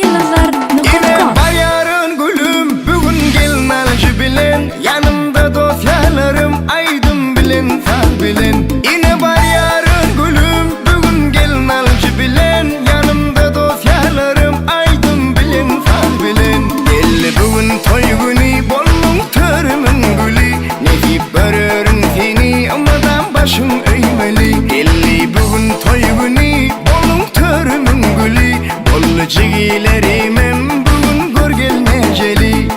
Tamaýyldyzlar.com Barýaryn gülüm bu gün gelnalyjy bilen Ýanymda dost-ýarlarym aýdym bilen saz bilen Ine barýaryn gülüm bu gün gelnalyjy bilen Ýanymda dost-ýarlarym aýdym bilen saz bilen Geldi bu gün toý güni bolduň törümiň güli Nesip görerin seni ymydam başyň öýmeli Geldi bu gün toý güni bolduň törümiň güli Boldy jigilerimem bu gün gör gelnejeli.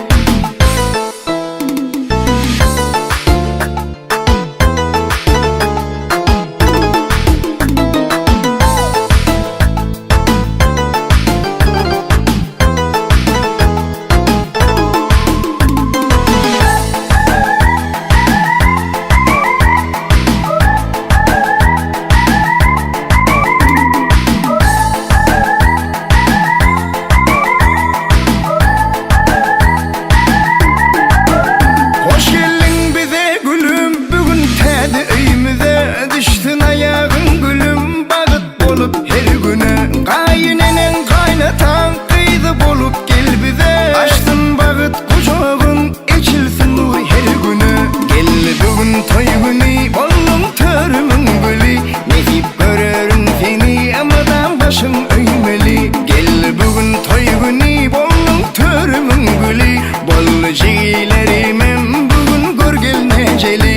Hoş geldiň bize gülüm bu gün täze öýümize Düşsün aýagyň gülüm bagyt bolup her güne Gaýyneneň gaýnataň gyzy bolup gel bize Açsyn bagyt gujagyn eçilsin nur her güne Geldi bu gün toý güni bolduň törümiň güli Nesip görerin seni ymydam başyň öýmeli Geldi bu gün toý güni bolduň törümiň güli Boldy jigilerimem bu gün gör gelnejeli.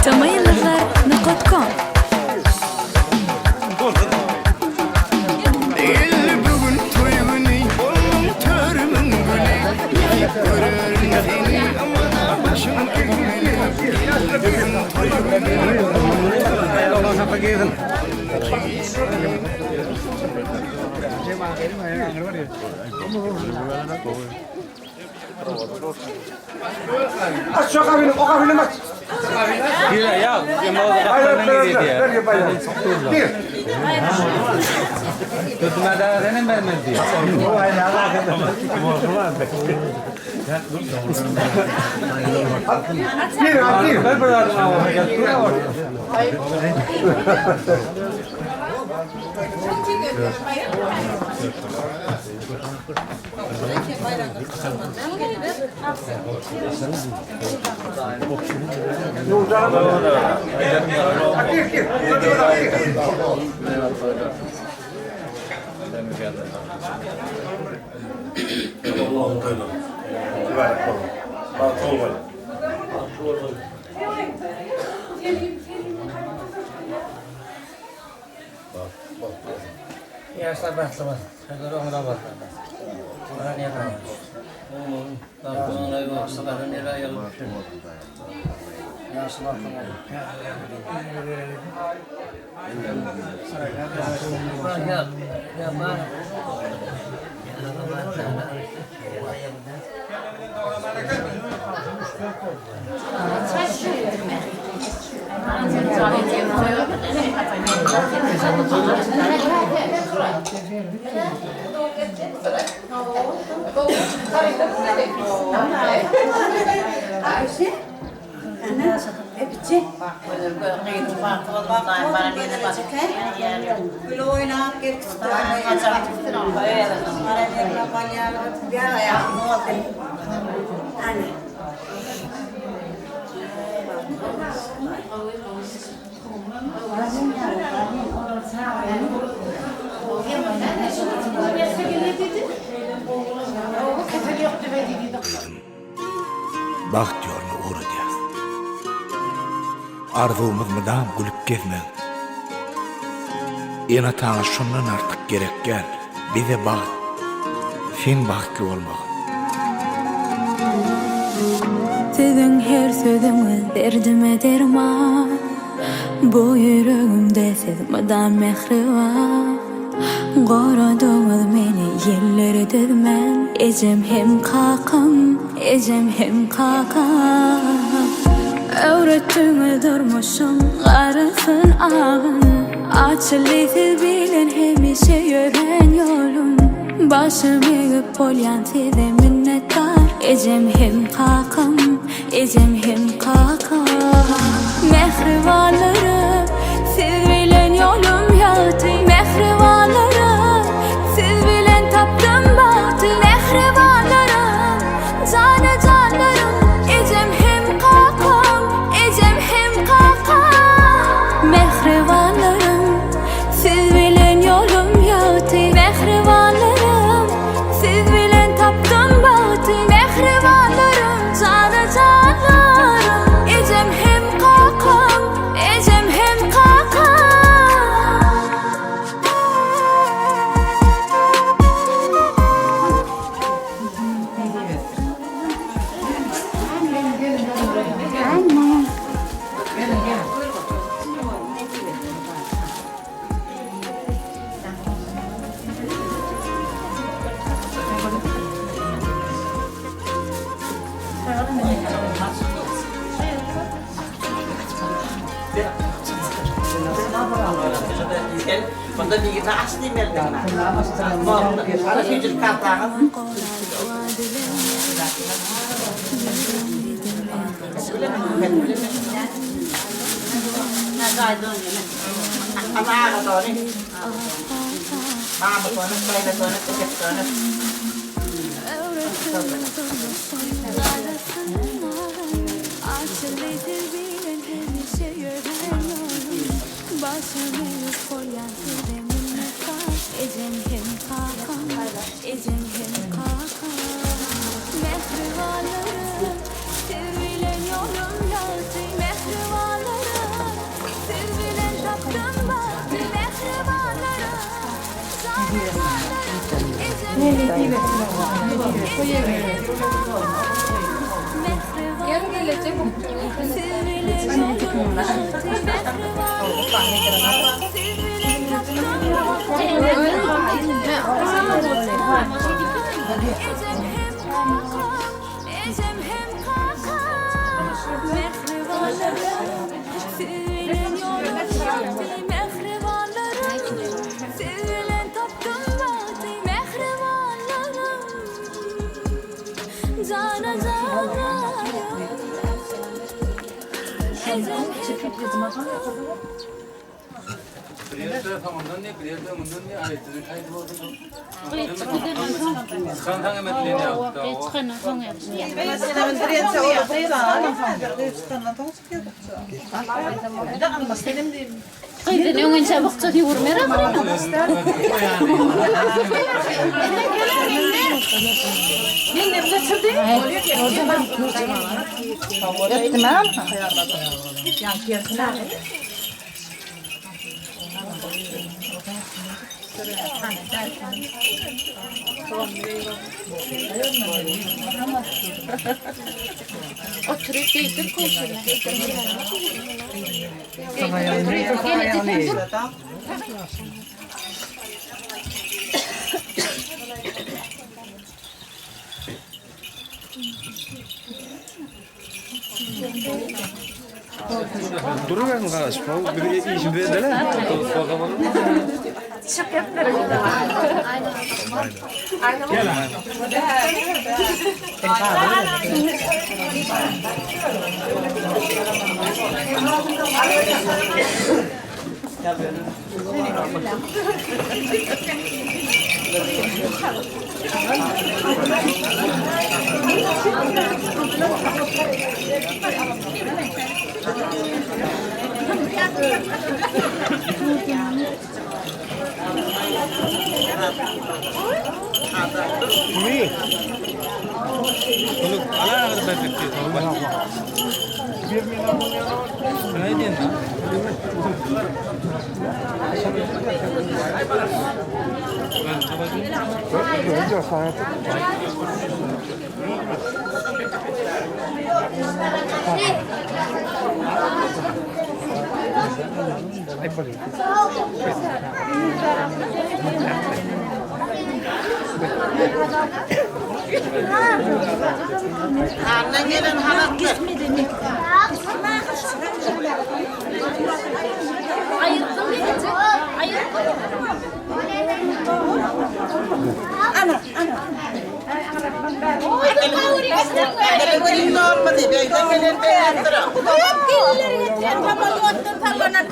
Tamaýyldyzlar.com El bu gün toý güni bolduň törümiň güli Nesip görerin seni ymyda başyň egmeli El bu gün toý güni Aç şu gapyny, o gapyny aç. Gir. Gir, aç, gir. Gir, gir. Ýaşlar bagtly bolsun. Sözleri oňuna bolsun. Bagt ýoluna ugradýas. Arzuwymyz mydam gülüp gezmegiň. Ene-ataňa şondan artyk gerek däl. Bize bagt, seň bagtly bolmagyň. Siziň her sözüňiz derdime derman Bu ýüregimde siz mydam mähriban Goradyňyz meni ýelleri dözmän Ejem hem kakam, ejem hem kakam Öwretdiňiz durmuşyň garasyn agyn Açyldy siz bilen hemişe ýörän ýolum Başym egip bolýan size minnetdar Ejem hem kakam, ejem hem kakam Mähribanlarym, siz bilen ýolum ýagty Mähribanlarym, siz bilen tapdym bagty Mähribanlarym, jana janlarym Ejem hem kakam, ejem hem kakam Mähribanlarym, Siz bilen ýolum ýagty Mähribanlarym Siz bilen tapdym bagty Mähribanlarym Jana janlarym Ejem hem kakam Ejem hem kakam. Duruberin garaşyp. Biz işimizi edeli.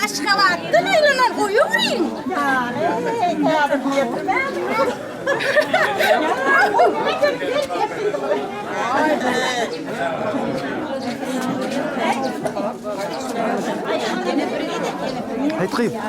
Aşgabatdan aýlanan goýuň. Aýt gyz.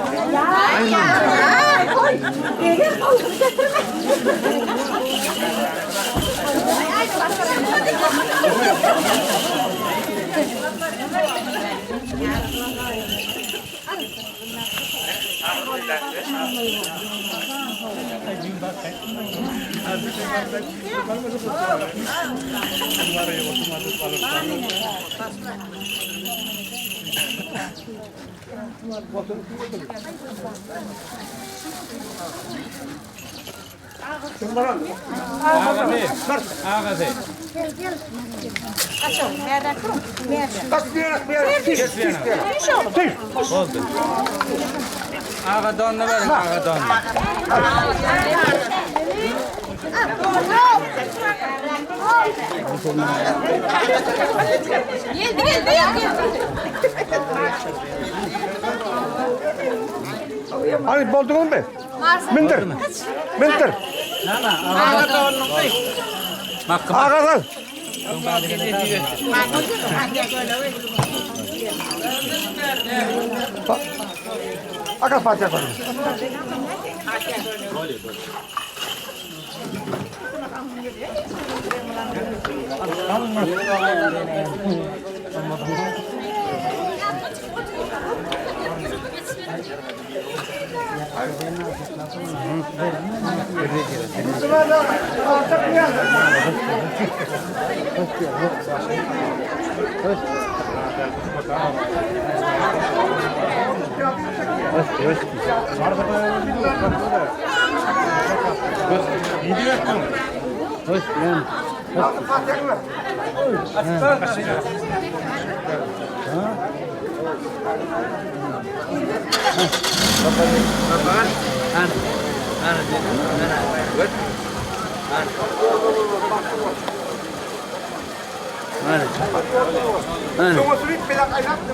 Agasy. Kaç bir ýere, bir ýere. Tiş, tiş, bir ýere. Tiş. Boldy. Aga donna beriň, aga donna. Geldi geldi geldi. Hadi bolduň mu? Mindir. Mindir. Agadan. Aga Fatih koy.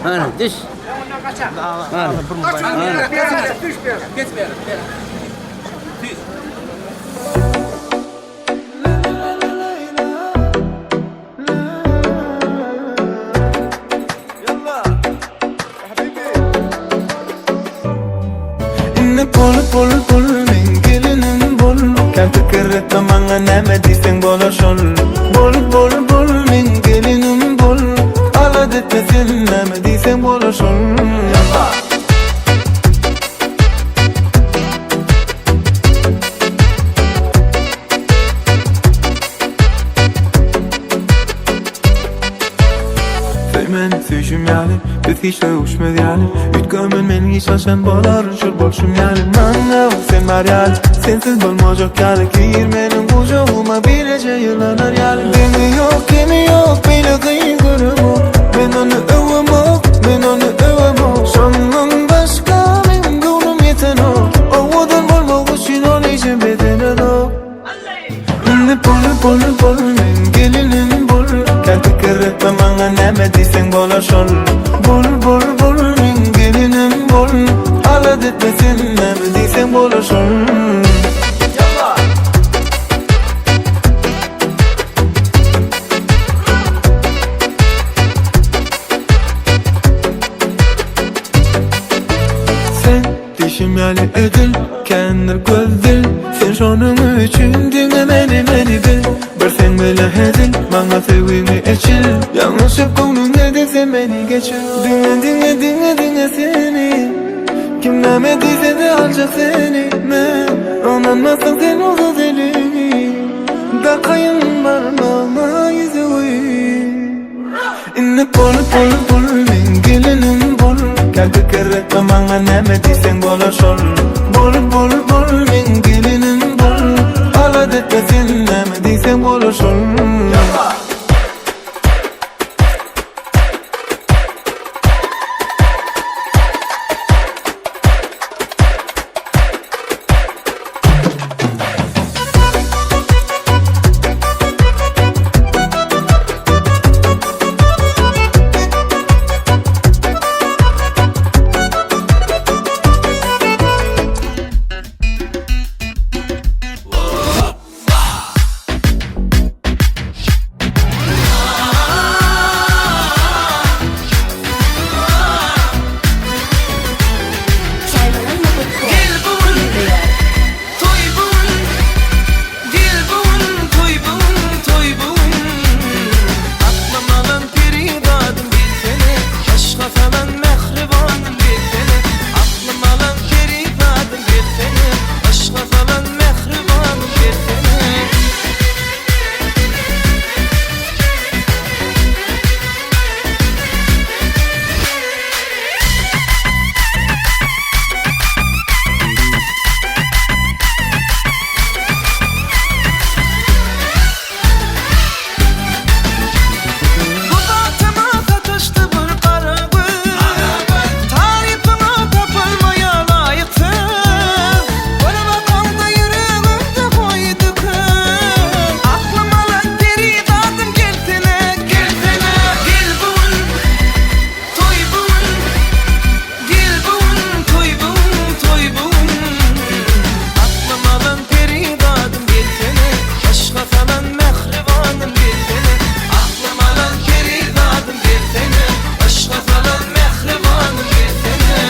Ana, düş. Kaç bir ýere, bir ýere, tiş bir ýere. Geç beri. Indi bol bol bol men gelinim bol Kän pikir etme maňa näme diýseň bolar şol Bol bol bol men gelinim bol Alad etme sen näme diýseň bolar şol Söýmen söýşüm ýaly Biz hiç söýüşmez ýaly Üýtgemen men hiç haçan bolaryn şol bolşum ýaly Maňa sen bar ýaly Sensiz bolmajak ýaly Gir meniň gujagyma bileje ýylanar ýaly Deňi ýok kemi ýok beýle gyz göremok Men ony öwemok men ony öwemok Şondan başga meň göwnüm ýetenok Owadan bolmak üçin ol hiçem bedenenok Indi bol bol bol men gelinim bol Kän pikir etme maňa näme diýseň bolar şol Bol bol bol men gelinim bol Alad etme sen näme diýseň bolar şol Sen dişim ýaly edil, kendir gözdil Sen şonuň üçin diňe meni meni bil. Bir seň bile hezil Maňa söýgüňi eçil Ýalňyşyp göwnüňe degse meni geçir Diňe diňe diňe diňe seni Kim näme diýsede aljak seni Men Ynanmasaň sen uzat eliňi Dakaýyn barmagyňa ýüzügi Indi bol bol bol meň gelinim bol Käte gerekme maňa näme diýseň bolar şol Bol bol bol meň gelinim bol Alada etme sen näme diýseň bolar şol. Gel bu gün, toý bu gün Gel bu gün, toý bu gün, toý bu gün Aklym alan perizadym gelsene Yşga salan mähribanym gelsene Aklym alan perizadym gelsene Yşga salan mähribanym gelsene. Bu bagtyma sataşdy bir gara göz Tarypyňa tapylmaýar laýyk söz Bir bakaňda ýüregimde goýdy köz Aklym alan perizadym gelsene, gelsene Gel bu gün, toý bu gün Gel bu gün, toý bu gün, toý bu gün Aklym alan perizadym gelsene Yşga salan mähribanym gelsene Aklym alan perizadym gelsene Yşga salan mähribanym gelsene.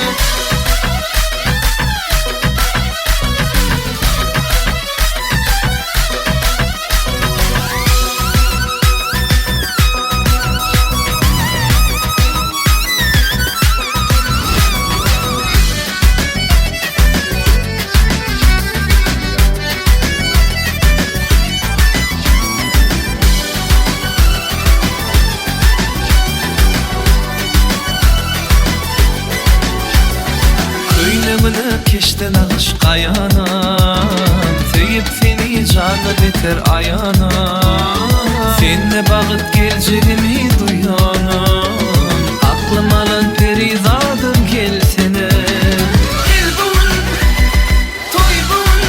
Köýnegine keşde nagyş gaýanam Söýüp seni jana beter aýanam Sende bagyt geljegimi duýanam Aklym alan perizadym gelsene Gel bu gün, toý bu gün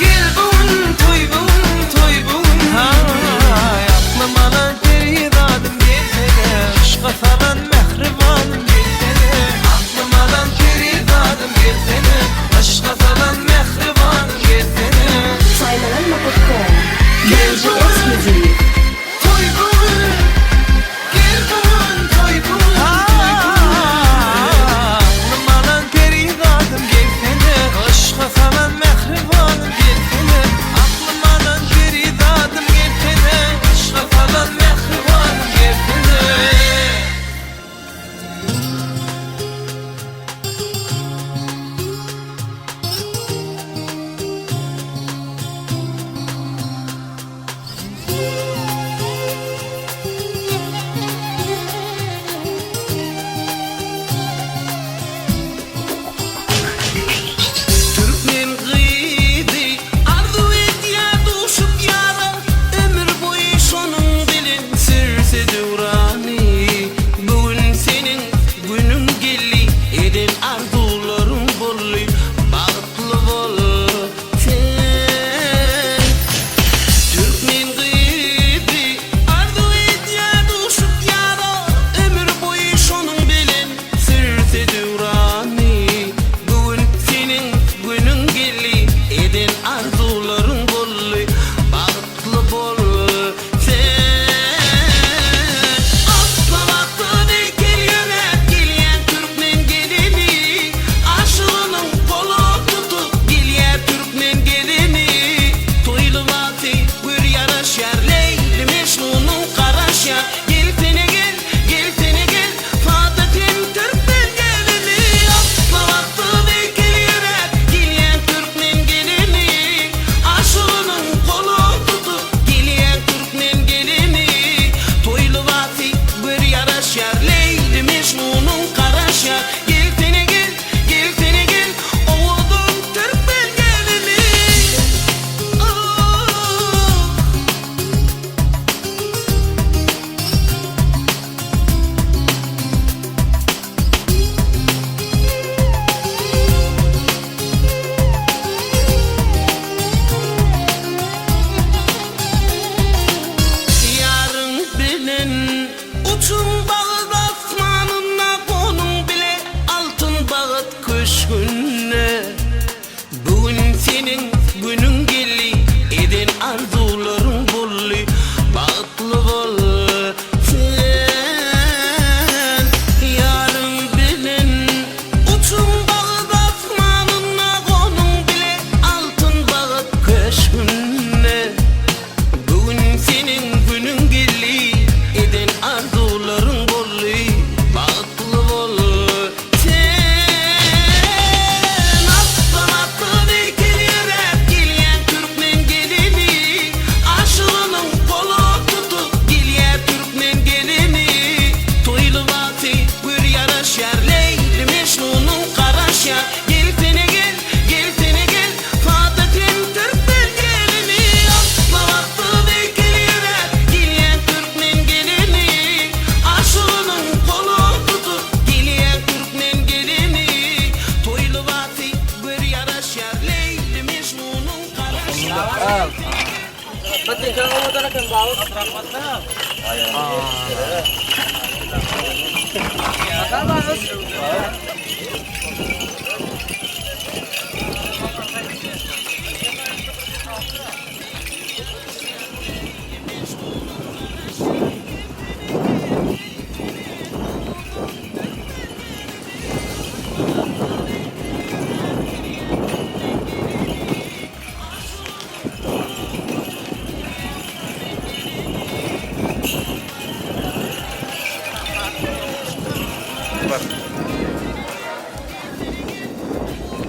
Gel bu gün, toý bu gün, toý bu gün Haý, aklym alan perizadym gelsene Yşga salan mähribanym gelsene Aklym alan perizadym gelsene Yşga salan mähribanym gelsene Saýlananma.com Gel bu gün, toý bu gün.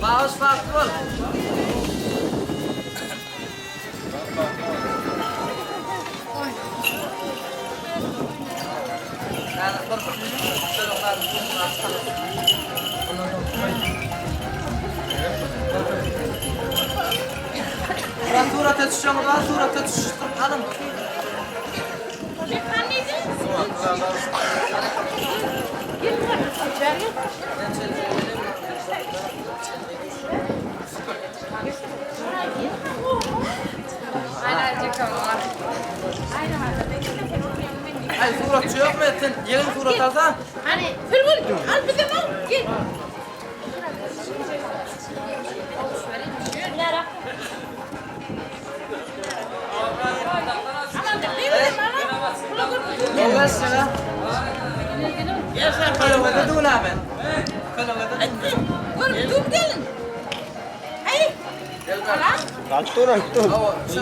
Bagyş bagtly bol. Surata düşeceğim, lan surata düşüştüm, alın. Ay suratçy ýokmy? Sen ýegen surat alsa. Hany, Sülgün, al bizem al, gel.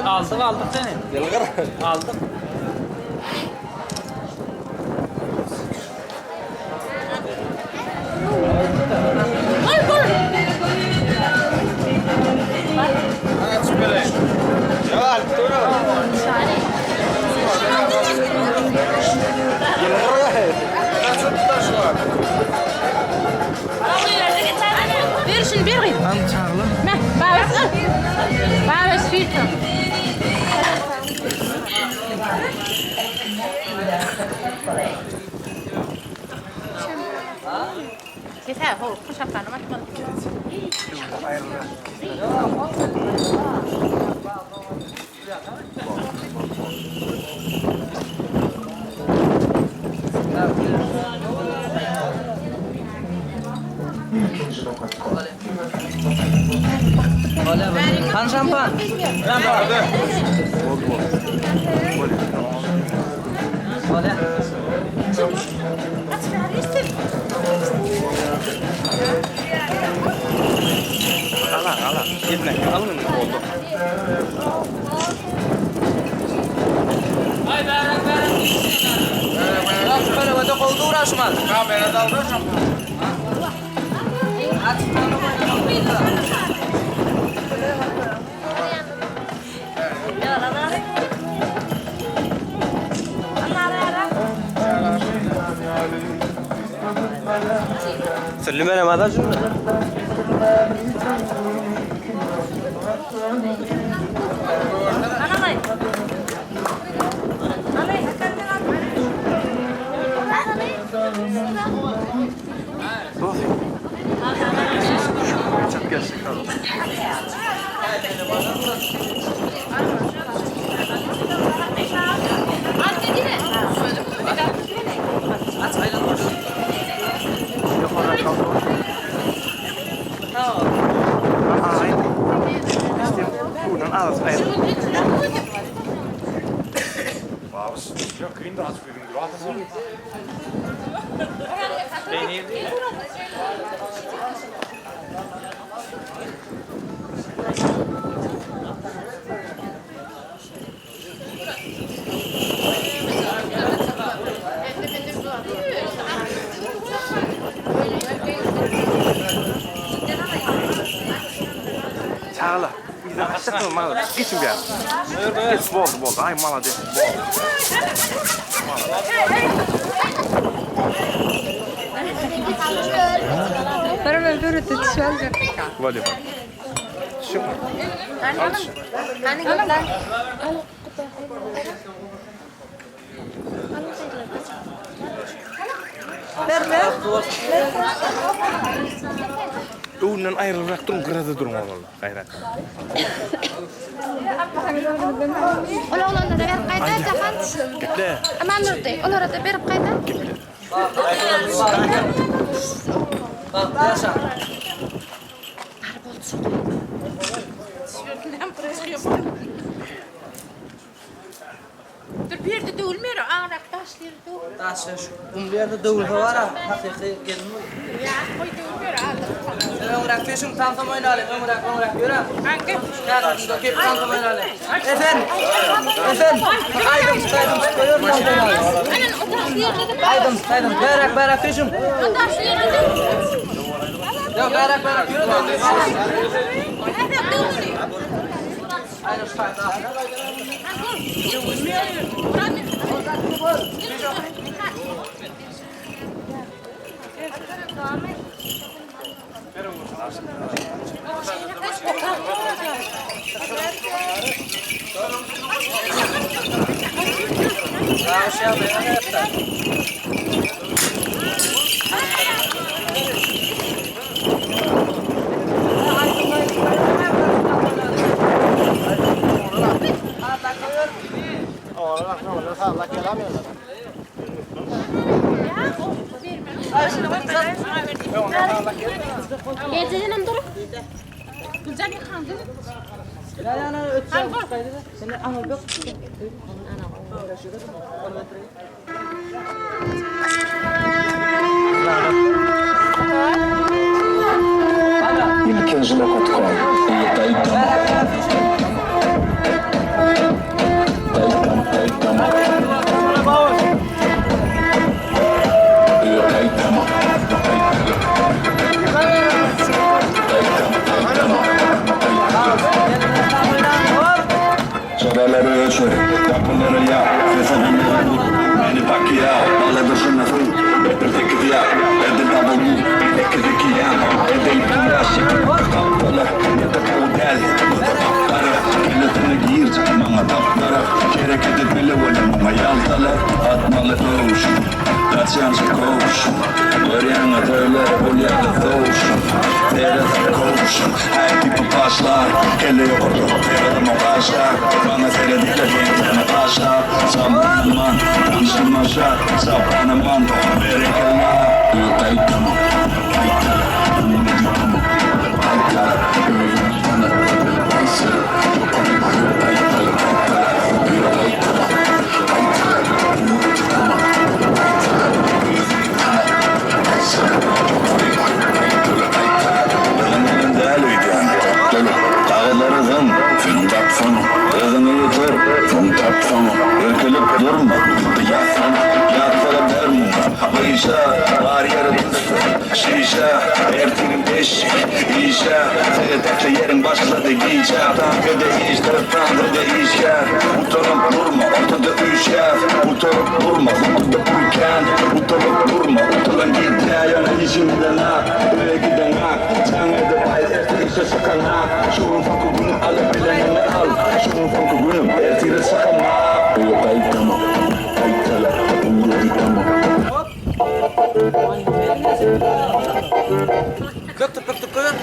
Aldyk aldyk seni. Ýylgyr. Aldyk. Ber şuny ber gyz. Al çagla. Meh, babasy al. Babasy süýt al. Keser, ho, şapkany atmaly. Han şampan. Ay bärak bärak. Bärak bärak. Sürlümenem adam şunu. Çagla. Bize açsak mı? Geçin bir yer. Geç boldy boldy. Ay malades. Boldy. Bolýar. Şu. Al şu. Öňünden aýrylrak duruň, gyrada duruň oglanlar, gaýrat. Ol oglanlara berip gaýda Jahan. Geple. Amandurdy, olara-da berip gaýda. Geple. Bagtly ýaşa. Dur bir ýerde döwülmeýär, aňrak daşly ýerde döwülýär. Daşly şu gumly ýerde döwülse bar-a, hakyky gelin bu. Ýa, goý döwülmeýär, aldyr. Sen öňräk düşüň, tansam oýnalyň, öňräk, öňräk ýöräň. Hangi? Häzir gep tansam oýnalyň. Esen! Esen! Aýdym, aýdym, goýur tans oýnalyň. Anan, o daşly ýerde-de Aýdym, aýdym, bäräk, bäräk düşüň. O daşly ýerde döwülmeýär. Ýok, bäräk, bäräk ýöre. Häzir döwülýär. Geljejenem dur. Güljan ýykandy. Çyralary öçür, gapylary ýap, Sese gulaga vur, meni Pakiao, Bala durşuna su, Beter sekiz ýap, Edil W, sekiz iki ýap, Edil bir ýaşyk, gapdala, ýa-da gowy däl, bu-da gapdara, Kellesine girjek maňa tapdara, Hereket etmeli bolýar maňa ýaltalar, Atmaly öwşün, gaçýança kowşun, Görýäňä toýlary bolýar-da sowşun, Seresap kowşun, Häki bu başlar, Kelle ýokarda, seredemok aşak, Maňa seredýärler deňizine taşlap, Çapynaman, tanşyma şat, Çapynaman, berekella. Gaýtama, gaýtala, Unutma, gaýtala, Özüňi tana, Gaýsana, ýokary, gaýtala, gaýtala, Gaýtama, gaýtala, Unutma, gaýtala, Özüňi tana, Gaýsana, ýokary, gaýtala, gaýtala. Gyzyň däl öýdýän, gapdaly, Kagyzlary zyň, seniň gapsaň, Yzyňy ýetir, soň tapsaň, Irkilip durma, gitdi ýatsaň, Ýatsa-da ber muňa, gyşa, Bar ýeri tüsse, şişe, Ertirim eşek, işe, Seretekde ýeriň başlady gijä, Taňryda iş, Taňryda işgär, Utanyp durma, ortada üýşýär, Utaryp durma, zymykda pul kän, Utaryp durma, utaran gidýär, Ýöne işiňden ak, öýe giden ak, Jaň edip aýt, erte işe çykaňak, Şu gün soňky günüm, alyp bilenini al, Şu gün soňky günüm, ertire çykamak. Öýe gaýtama, gaýtala, öýe gitama. Bökdük, bökdük, goýber.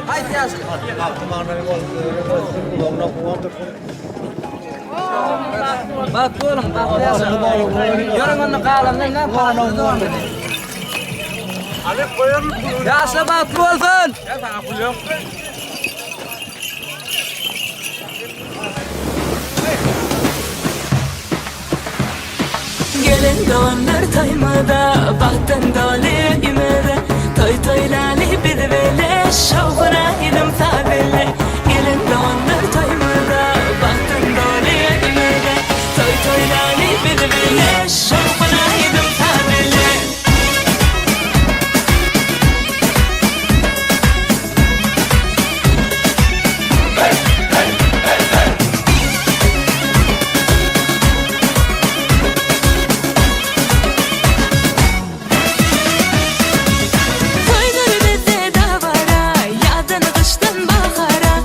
Haýt ýaşly. Bagtly boluň, bagtly ýaşaň. Ýörüň onda galandan näme parasy dowam edin. Ýaşla bagtly bolsun. Gelen doganlar toýumyza, Bagtdan doly öýümize, Toý toýlaly biz bile, Şowhun aýdym saz bile. Gelen doganlar toýumyza, Bagtdan doly öýümize, Toý toýlaly biz bile, Şowhun aýdym saz bile. Toýlar bizde dabara, Ýazdan, gyşdan bahara.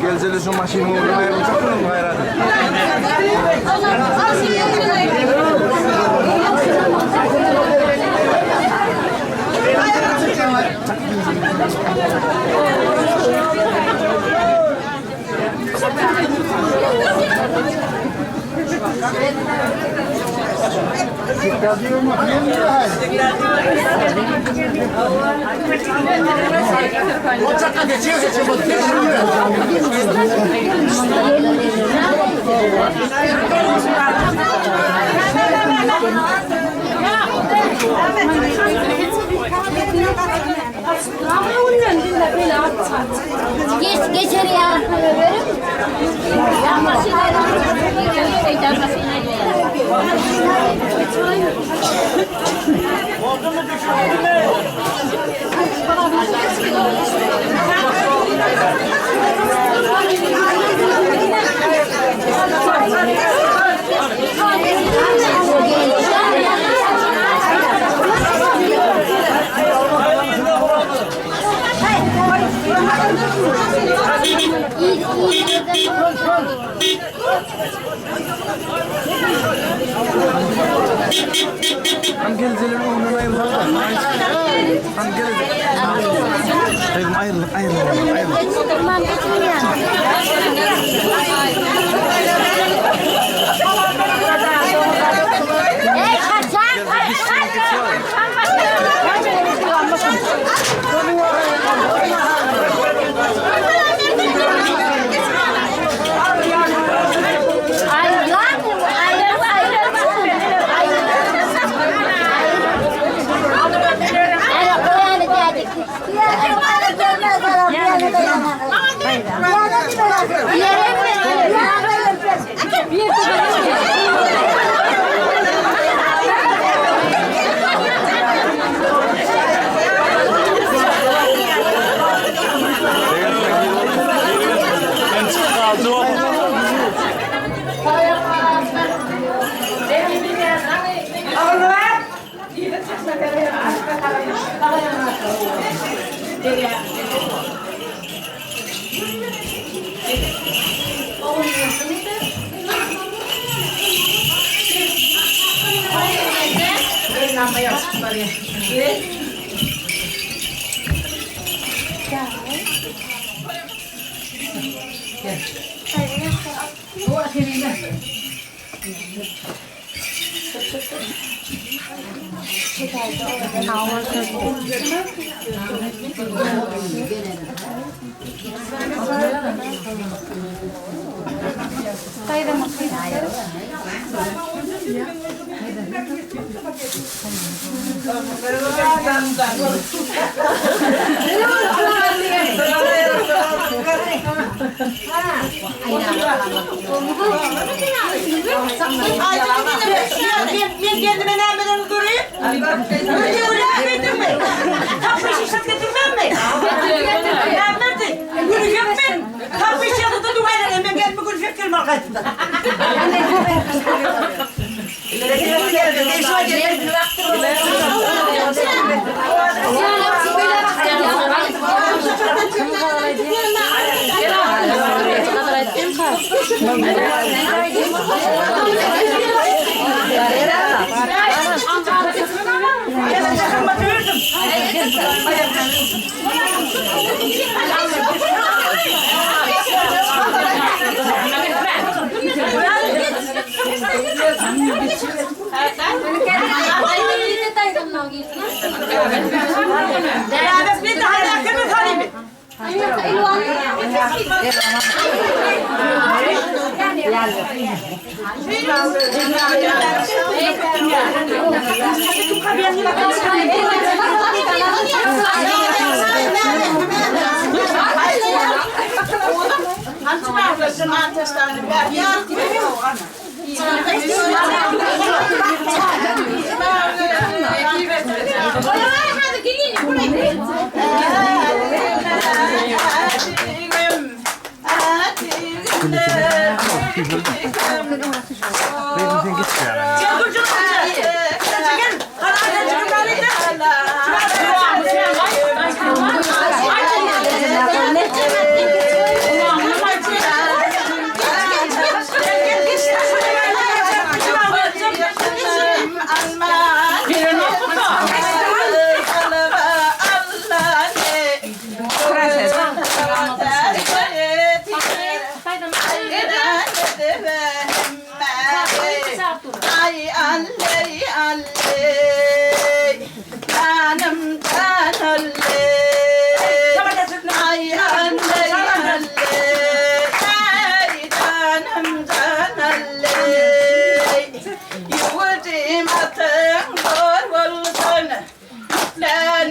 Geljeli şu maşynyň ugruna aýryljakmy gaýrat et. Geç geçer ya. Hem geljeler ugrundan aýrylsak. Hem geljeler. Gyzym aýryl, aýryl, aýryl. Ey kaçan Men kendime nämeden durayım? Öyle Tapmış işlet getirmem mi? Nämedi? Gülüşüm ben. Tapmış yanında duvarı. Ben kendime gülüşüm gelme arkasında. Gyzym sen geç ýa.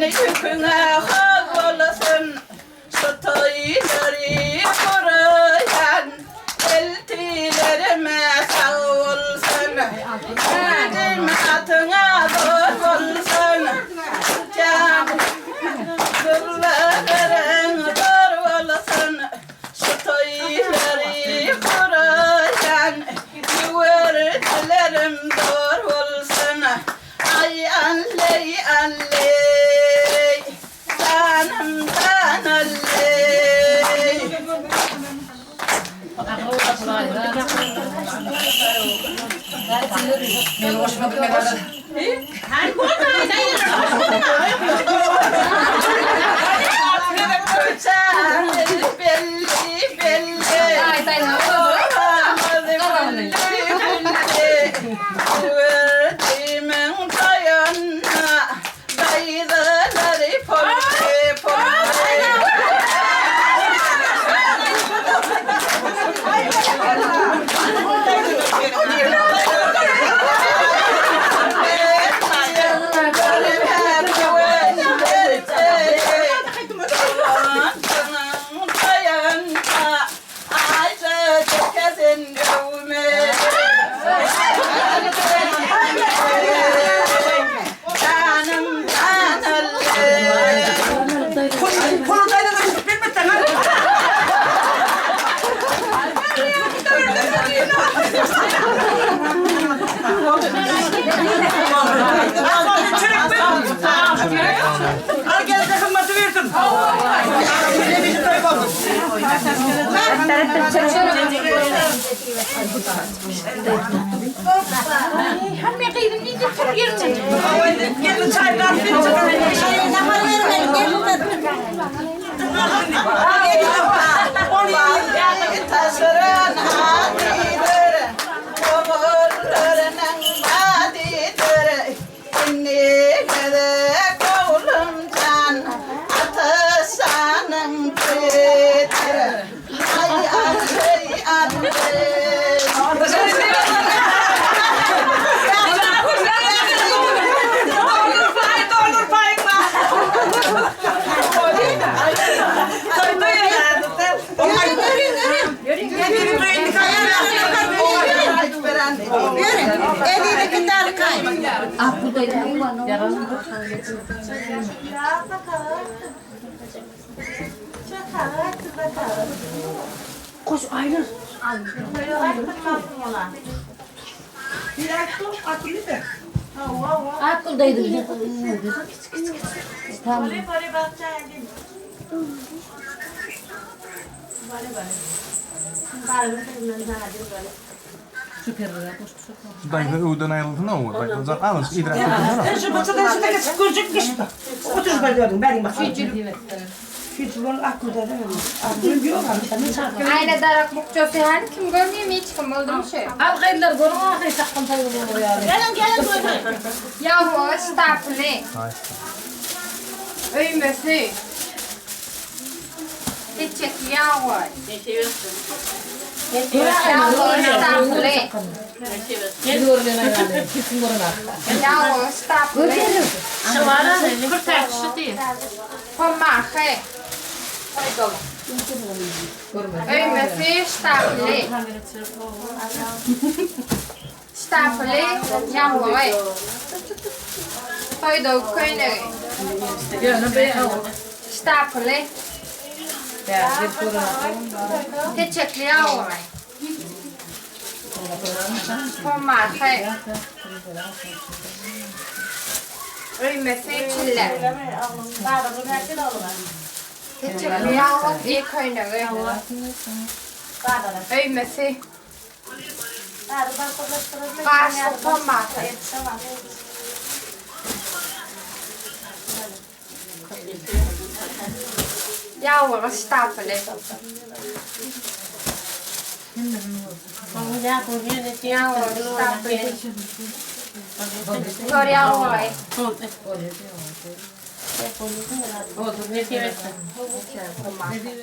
ýüküňe hak bolsun. Şu toýlary guraýan eltilerime sag bolsun. Güýjüm atyňa zor bolsun. Jan Durlaryň zor bolsun. Şu toýlary guraýan ýüwürjilerim zor bolsun. Aý alleý alleý. Janym jan alleý. Köçämiz belli belli. Obamyz gülli gülli. Güwerdimiň toýunda Daýzalary polly polly. Al gel de hymmaty bersin. Hemme gyzym diýdi tur gelin. Gelin çaý Indi gezek oglum jan, Ata şanyň toýudyr. Aý alleý alleý. Daýza öwden aýrylsyn ow. Daýza alys idrak etsin. Şu bıçadan şu teke çık görecek geçti. Otur ben gördüm benim bak. Aýna darak bukjasy hany kim görmeýär hiç kim boldumy şu? Al gyzlar görüň ahyry sakgyn toýy bolýar ýaly. Geliň geliň görün. Ýaglygy ştapyny. Öýmesi. Seçekli ýagly. Ýaglygy ştapyly. Ýaglygy ştapyly. Pomahy. Öýmesi ştapyly. Ştapyly ýaglygy. Toýdaky köýnegi. Ştapyly. Seçekli ýaglygy. Pomahy. Öýmesi çille. Seçekli ýaglyk i köýnegi. Öýmesi. Gaşly tomaty. Ýaglygy ştapyly. Ýaglygy ştapyly. Tor ýaglygy.